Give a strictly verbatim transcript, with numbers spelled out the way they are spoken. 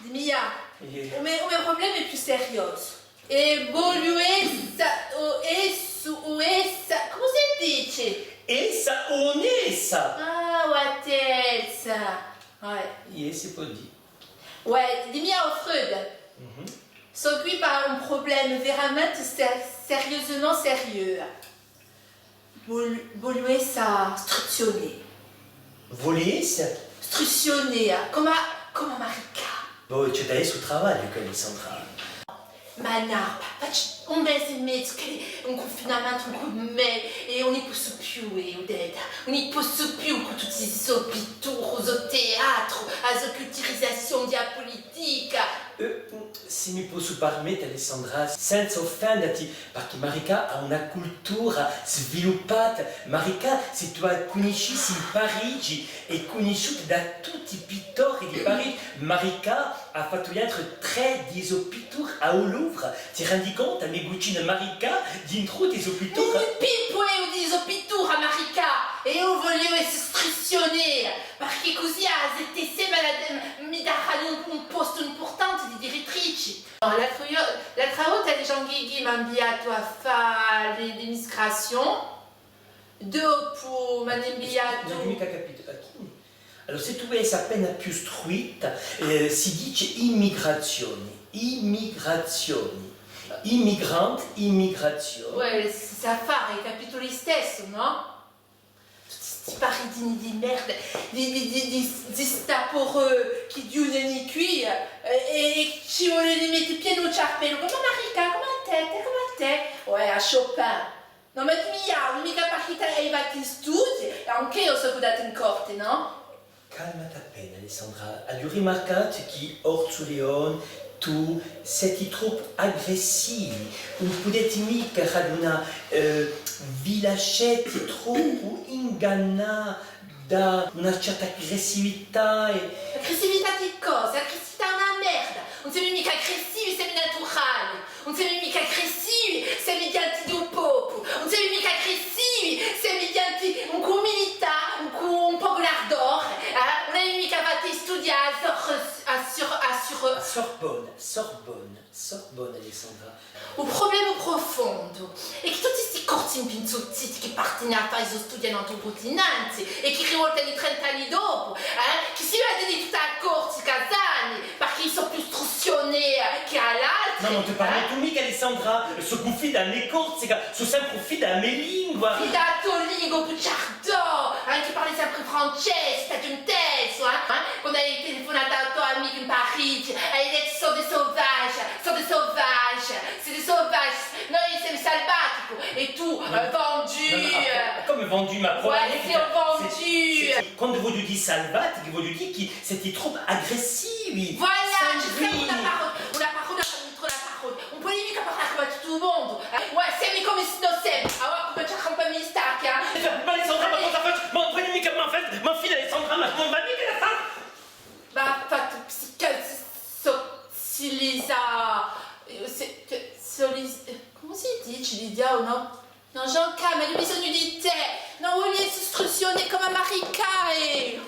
Dimmi, u me, u me prublema hè più seriosu. È vogliu essa, o essu, o essa, cumu si dici? Essa o ùn essa? Ah, o a terza. Ouais. Iè, si pò dì. Ouais, dimmi, o Freud. Mhm. Sò quì pà un prublema veramenti ser-, seriusumenti seriu. Vol-, vogliu essa struziunea. Voli essa? Struziunea, cum'è, cum'è Maricà. Bò, ci hè da essa u travagliu, chì, Alessandra. Ma nò, faci un mesu è mezu chì hè in cunfinamentu cù mè è ùn ni possu più, eh, Odeta, ùn ni possu più cù tutti sti so pitturi, u so teatru, a so culturizazioni di a pulitica. Eh, s'e mi possu parmetta, Alessandra, senza offendati, parchì Maricà hà una cultura sviluppata. Maricà, s'è tù a cunniscissi in Parigi, hè cunnisciuta da tutti i pittori di Parigi. Maricà hà fattu entre trè di i so pitturi à u Louvre. Ti rendi contu, a me cucina Maricà, dintru di i so pitturi? Un pippu eiu di i so pitturi, Maricà! È eiu vogliu essa struziunea, parchì cusì a sette semaine mi darani un, un postu impurtanti di direttrici. Nò, l'altru ghjor-, l'altra volta Jean-Guigui m'hà inviatu à fà l'e-, l'emigrazioni. Dopu m'hà inviatu... Ùn aghju micca capitu. À chì? Allora, s'è tù voli essa appena più stritta, eh, si dici immigrazioni, immigrazioni, immigrant, immigrazioni. Ouais, si sà fà, hai capitu listessu, nò? Tutti sti paridini di merda, di, di, di, di, di sta paura chì ghjunghjini quì, eh, è, è ci volini metta pienu u ciappellu, cum'è Maricà, cum'è tè, tè, cum'è tè. Ouais, à Chopin. Nò, ma dimmi, ùn hè micca parchì tù hai fattu i studii, è ancu eiu sò andata in corti, nò? Calmati appena, Alessandra. Aghju rimarcatu chì Orsu Leoni, tù, seti troppu aggressivi. Ùn pudeti micca ragiunà, eh, vi lasciati troppu ingannà da una certa aggressività è... Aggressività di cosa? Aggressività hè una merda! Ùn semu micca aggressivi, semu naturali! Ùn semu micca aggressivi, semu ghjenti di u populu! Ùn semu micca aggressivi, semu ghjenti cù umilità, cù un pocu d'ardore, eh? Ùn avemu micca fattu i studii à sur-, à sur-, à sur-, à Sorbonne, Sorbonne. Sorbonne, Alessandra. U prublema prufondu hè chì tutti sti corsi impinzuttiti chì partini à fà i so studii à un antru cuntinenti è chì rivoltani trenta anni dopu, eh, chì si vedini tutta a Corsica sani, parchì sò più struziunei chè à l'altri, eh. Nò, ùn ti parli tù micca, Alessandra, sò cunvinta à a me Corsica, sò sempre fida à a me lingua. Fida à a to lingua, bugiardu! Ancu parli sempre francese, t'aghju intesu, eh? Eh? Quandu hai telefunatu à a to amicu in Parigi, hai dettu: sont des sauvages, sont des sauvages, c'est des sauvages, noi semu salvatichi, è tù, eh, vendu, eh. Nò, nò, nò, cumu vendu? Ma prova à mè chì... Ouais, semu vendus. Quandu vogliu dì salvatichi, vogliu dì chì seti troppu aggressivi. Voilà, ci hè una parolla, una parolla, una parolla. Ùn poi micca parlà cum'è tuttu u mondu, eh? Uè, semu cum'è si no semu. Avà cumencia à crampà i stacchi, eh? Ma Alessandra, ma cosa facciu? Ma ùn poi micca, ma fa-, ma fine Alessandra, ma ùn va micca da fà! Ma fattu psica-, so-, siliza-, eh, se-, che-, soliz-, eh, cumu si dici, Lidia, o nò? Nò, Jean-Ca, ma aghju bisognu di tè! Nò, vogliu essa struziunea cum'è Maricà, eh!